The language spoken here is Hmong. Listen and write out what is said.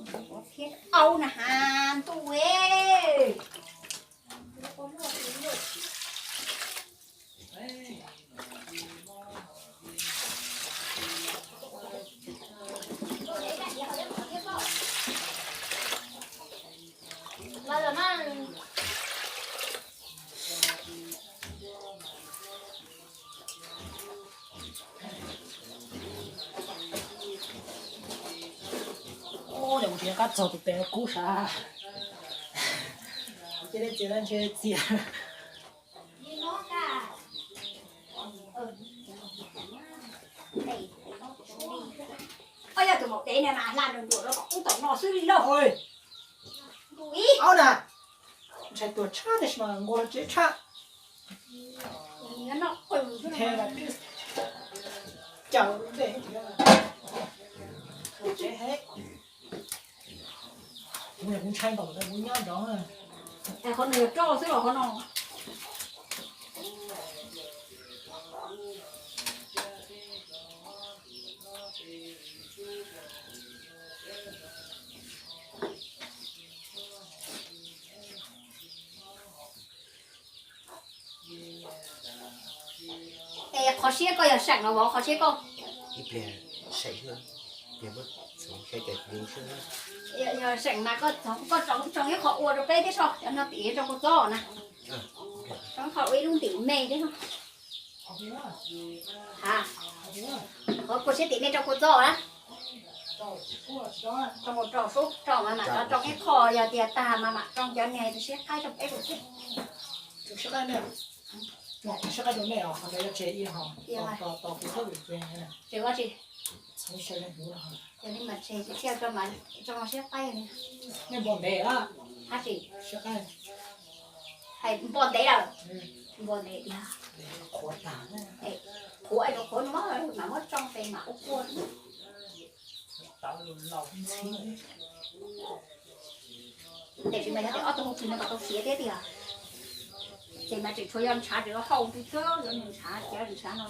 Thiab au na has ntuj e. Ub, kuv tsis nco qab txog tus tes kub sav. Kuv cia li txiav ntshe txias. Ob, yog tus maum dev no mas hla nruam nruam rau tom ub tom no xwb li lauj. Au na, ntshai tuag tshaj tab sis mas nquag tsev tshaj. Caw ntej tsev he. Kuv ntshai npaum ntawd kuv nyob nrov. Qhov no yog roj xwb los qhov no. Es qhov siab koj yog seem los vauv qhov siab koj? Ib pliag seem xwb, pliag muab txhoov saib cov yus xwb. Yog seem mas koj txhoov, koj tsoo, tsoo ib qho ua rau peb thiab so, cov no tim rau kua txob na. Tsoo ib qho ua ib lub ntim me thiab so. Ha, qhov kua siab tim me rau kua txob na. Rau, rau, rau mas mam rau ib qho, yog tias tag mas mam rau cov niag siab qaib rau peb thiab. Siab qaib rau nej os, qhov ntawd yuav tseg ib hom. Tseg ua tsi? Cov li mas tseg, tseg rau mas rau siab qaib. Nej npog ntev lawm. Hais npog ntev lawm. Npog ntev tiag. Qhuav es rau qhuav no mas muab tsoo pem mam ua kua. Tiam sis mas yog tias ob tug hau phim no mas tau siav thiab tiag. Ces mas tseem tshuav yog ntshav tseem hau twg thiab, yog nws ntshav, cov ntshav no.